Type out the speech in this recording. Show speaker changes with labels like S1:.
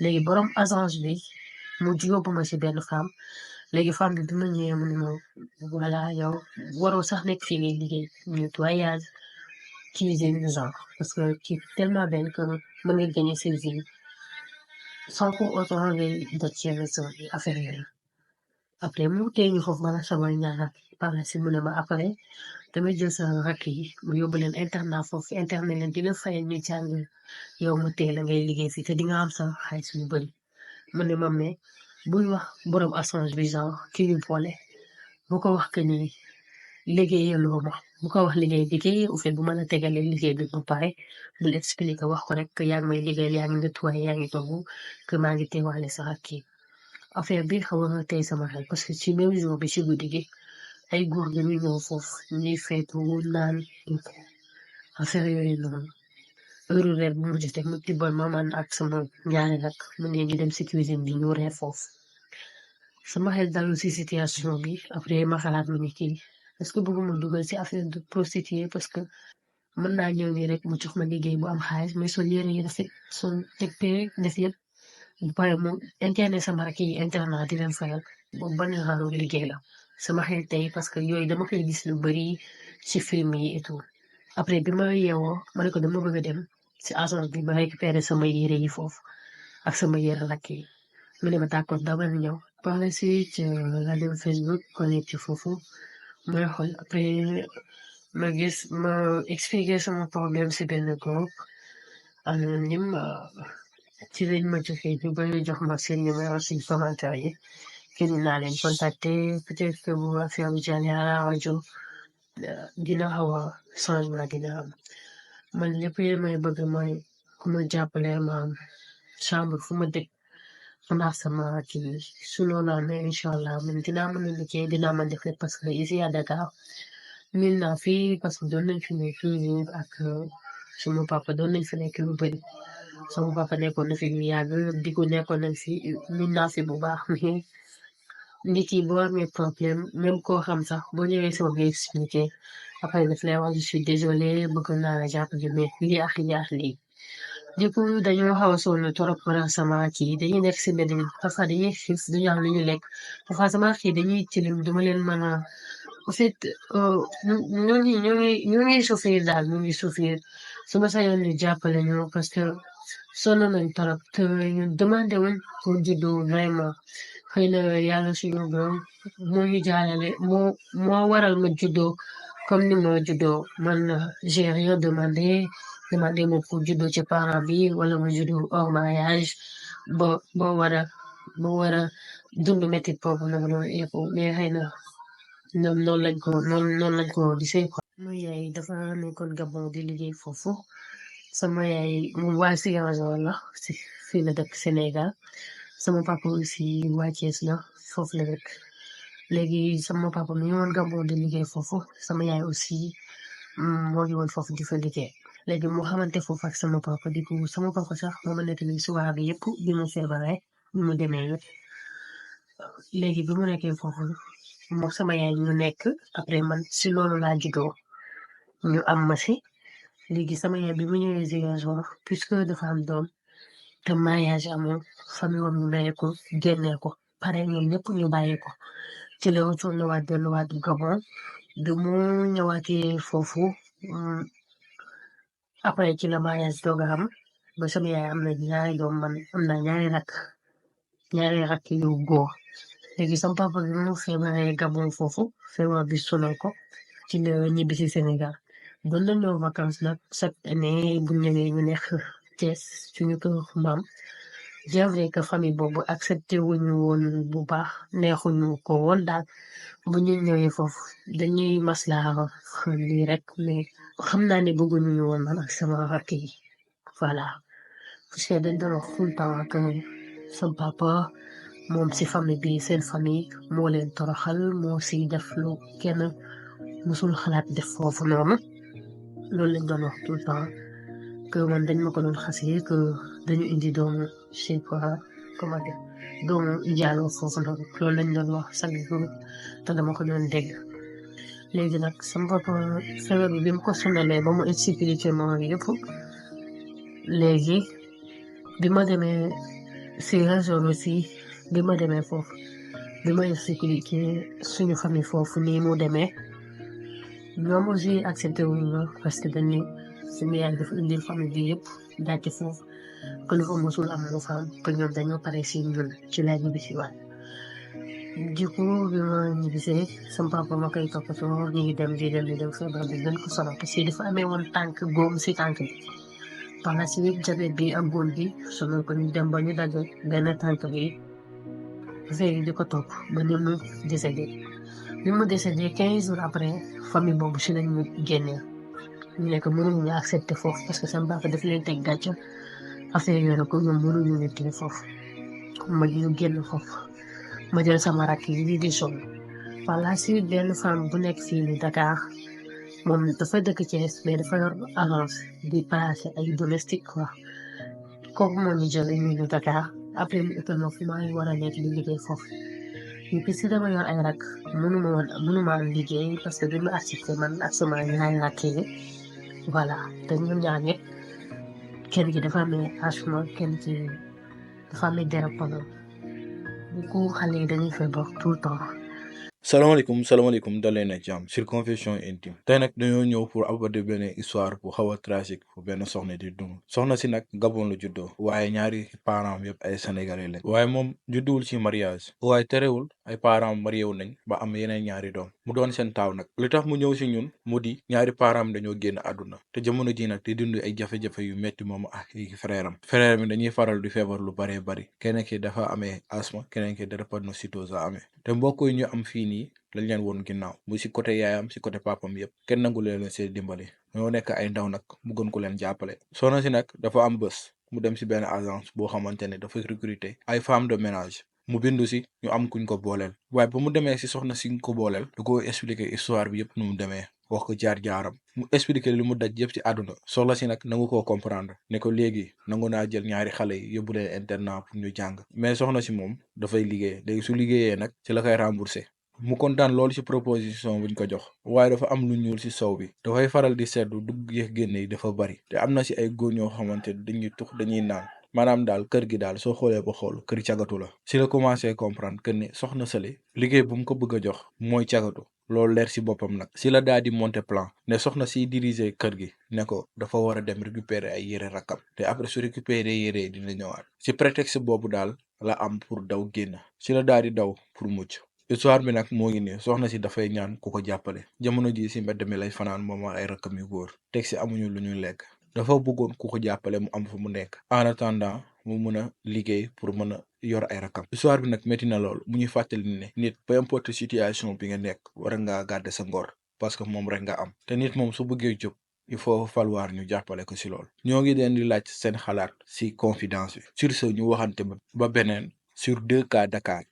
S1: léegi borom agence bi mu yóbbu ma si benn femme léegi femme bi ma ñëwee mu ne ma voilà yow waroo sax nekk fii ngay liggéey nettoyage cuisine genre parce que tu es tellement belle que mën nga gagner sa vie sans pour autant ngay daj yenn somme yi affaire yooyu après mu téye ñu foofu man ak sama ñaar rakk par la suite mu ne ma après damay jël sa rakk yi mu yóbbu leen internat foofu internet leen di leen fayal ñu jàng yow ma téye la ngay liggéey fii te di nga am sa xaalis bu bëri mu ne ma mais buy wax borom assurance bi genre kii yu boole bu ko wax que ni liggéeyaloo ma bu ko wax li ngay liggéey au fait bu mën a tegalee liggéey bi ba pare bul expliquer wax ko rek que yaa ngi may liggéeyal yaa ngi nettoyé yaa ngi togg que maa ngi teewaale sa rakk yi affaire bi xaw a tey sama xel parce que ci même jour bi ci guddi gi ay góor dañuy ñëw foofu ñuy feetu naan affaire yooyu noonu heure reer bu mu jotee mu tibbal ma man ak sama ñaari rak mu ne ñu dem si cuisine bi ñu reer foofu sama xel dalu si situation bi après ma xalaat ma ni kii est-ce que bëgguma dugal si affaire de prostituée parce que mën naa ñëw nii rek mu jox ma liggéey bu am xaalis mais sol yére yi rafet sol teg pee def yëpp bu pare mu internet sama rak yi internat di leen fayal boobu ban genre liggéey la sama xel tey parce que yooyu dama koy gis lu bari ci film yi et tout après bi ma yeewoo ma ne ko dama bëgg a dem si agence bi ma récupérer sama yére yi foofu ak sama yére rakk yi mu ne ma d'accord dama ñëw par la suite la dem Facebook connecté foofu may xool après ma gis ma expliqué sama problème si benn groupe anonyme ci lañ ma joxee ñu bari jox ma seen numéro si commentaire yi kenn naa leen contacter peut-être que bu affaire bi jàllee à la rajo dina xaw a changement dina am man lépp li may bëgg mooy ku ma jàppale ma am chambre fu ma dëkk man ak sama kii su loolu amee incha allah man dinaa mën a liggéey dinaa mën def lépp parce que ici à Dakar min naa fi parce que doon nañ fi nekk toujours ak suma papa doon nañ fi nekk lu bëri sama papa nekkoon na fi lu yàgg di ko nekkoon nañ fi min naa fi bu baax mais nit yi boo amee problème même koo xam sax boo ñëwee sama nga expliqué après daf lay wax je suis désolé bëgg naa la jàppale mais lii ak lii ak lii du coup dañoo xaw a sonn trop par sama kii dañuy nekk si mbedd mi parfois dañuy xiif duñu am lu ñu lekk parfois sama kii dañuy tilim duma leen mën a en fait ñoo ngi souffrir daal ñu ngi souffrir su ma sañoon ñu jàppale ñu parce que sonn nañ trop te ñu demandé wuñ pour juddu vraiment xëy na yàlla suñu borom moo ñu jaalale moo waral ma juddoo comme ni ma juddoo man j'ai rien demandé ma pour juddoo ci parent bi wala ma juddoo hors mariage ba war a dund métti boobu noonu yëpp mais xëy na ñoom noonu lañ ko gisee quoi. sama yaay dafa nekkoon Gabon di liggéey foofu sama yaay moom waa Ziguinchor la si fii la dëkk Sénégal sama papa aussi waa Thiès la foofu la dëkk léegi sama papa mi ngi woon Gabon di liggéey foofu sama yaay aussi moo ngi woon foofu di fa liggéey léegi mu xamante foofu ak sama papa di ko sama papa sax moo ma nettali histoire bi yëpp bi mu feebaree bi mu demee yëpp léegi bi mu nekkee foofu moom sama yaay ñu nekk après man si loolu laa juddoo ñu am ma si léegi sama yaay bi mu ñëwee Ziguinchor puisque dafa am doom te mariage amul famille wam ñu maye ko génnee ko pare ñoom ñëpp ñu bàyyi ko ci la retourné waat delluwaat Gabon bi mu ñëwaatee foofu après ci la mariage doog a am ba sama yaay am na ñaari doom man am na ñaari rakk yu góor léegi sama papa bi mu feebaree Gabon foofu feebar bi sonal ko ci la ñibbi si Sénégal doon na ñëw vacances nag chaque année bu ñëwee ñu nekk Thiès suñu kër maam bien vrai que famille boobu accepté wuñu woon bu baax neexuñu ko woon daal bu ñu ñëwee foofu dañuy maslaa lii rek mais xam naa ne bëgguñu ñu woon man ak sama rakk yi voilà parce que dañ doon wax tout le temps que sama papa moom si famille bi seen famille moo leen toroxal moo si def lu kenn musul xalaat def foofu noonu loolu lañ doon wax tout le temps que man dañ ma ko doon xasee que dañu indi doomu je sais pas comment dire doomu njaaloo foofu noonu loolu lañ doon wax chaque jour te dama ko doon dégg léegi nag sama papa feebar bi bi mu ko sonalee ba mu expliqué ma yëpp léegi bi ma demee si raison aussi bi ma demee foofu bi ma expliqué suñu famille foofu nii mu demee ñoom aussi accepté wuñu ma parce que dañu suñu yaay dafa indil famille bi yëpp daaj foofu que lu fa mosul am lu fa am que ñoom dañoo pare si ñun ci laa ñibbisi waat du coup bi ma ñibbisee sama papa ma koy toppatoo ñu ngi dem di dem feebar bi gën ko sonal parce que dafa amee woon tànk góom si tànk bi par la suite jabet bi ak góom bi sonal ko ñu dem ba ñu daje benn tànk bi affaire yi di ko topp ba ni mu décédé bi mu décédé 15 jours après famille boobu si lañ ñu génnee ñu ne que mënuñu ñu accepté foofu parce que sama papa daf leen teg gàcce affaire yooyu ko ñoom mënuñu ñu téye foofu ma ñu génn foofu ma jël sama rakk yi di sonn par la suite benn femme bu nekk fii ni Dakar moom dafa dëkk Thiès mais dafa yor agence di placé ay domestique quoi kooku moo ñu jël ñu ñu Dakar après mu utal ma fu ma war a nekk di liggéey foofu et puis si dama yor ay rakk mënuma liggéey parce que dañu assisté man ak sama ñaari rakk yi voilà te ñoom ñaar ñëpp kenn ki dafa amee asthme kenn ki dafa amee dérapone du coup xale yi dañuy feebar tout le temps.
S2: salaamaaleykum dalee na jàmm sur confession intime tey nag dañoo ñëw pour aborder benn histoire bu xaw a tragique bu benn soxna di dund soxna si nag Gabon la juddoo waaye ñaari parents yëpp ay sénégalais lañ waaye moom judduwul ci mariage waaye terewul ay parents marié wu nañ ba am yeneen ñaari doom mu doon seen taaw nag li tax mu ñëw si ñun mu di ñaari parents dañoo génn àdduna te jamono ji nag di dund ay jafe-jafe yu metti moom ak i frère mi dañuy faral di feebar lu baree bari keneen ki dafa amee asthme keneen ki drépanocytose la amee te mbokk yi ñu am fii nii lañ leen woon ginnaaw muy si côté yaayam si côté papam yëpp kenn nangu leen seen dimbali ñoo nekk ay ndaw nag mu gën ko leen jàppale soxna si nag dafa am bés mu dem si benn agence boo xamante ne dafa recruter ay femmes de ménage mu bindu si ñu am kuñ ko booleel waaye ba mu demee si soxna si ko booleel da ko expliquer histoire bi yëpp nu mu demee wax ko jaar-jaaram mu expliquer li mu daj yëpp ci àdduna soxla si nag nangu koo comprendre ne ko léegi nangu naa jël ñaari xale yi yóbbu leen internat pour ñu jàng mais soxna si moom dafay liggéey léegi su liggéeyee nag ci la koy rembourser mu kontaan loolu ci proposition buñ ko jox waaye dafa am lu ñuul ci sow bi dafay faral di seddu dugg yeex génne yi dafa bari te am na ci ay góor ñoo xamante dañuy tux dañuy naan maanaam daal kër gi daal soo xoolee ba xool kër cagatu la ci la commencé comprendre que ne soxna sële liggéey bu mu ko bëgg a jox mooy cagatu loolu leer ci boppam nag ci la daal di monter plan ne soxna siy diriger kër gi ne ko dafa war a dem récupérer ay yére rakkam te après su récupérer yére dina ñëwaat ci prétexte boobu daal la am pour daw génn ci la daal di daw pour mucc histoire bi nag moo ngi nii soxna si dafay ñaan ku ko jàppale jamono ji si mbedd mi lay fanaan moom ay rakkam yu góor teg si amuñu lu ñuy lekk dafa bëggoon ku ko jàppale mu am fa mu nekk en attendant mu mën a liggéey pour mën a yor ay rakkam histoire bi nag métti na lool mu ñuy fàttali ne nit peu importe situation bi nga nekk war ngaa garder sa ngor parce que moom rek nga am te nit moom su bëggee jóg il faut falloir ñu jàppale ko si lool ñoo ngi leen di laaj seen xalaat si confidence bi sur ce ñu waxante ba beneen sur 2K Dakar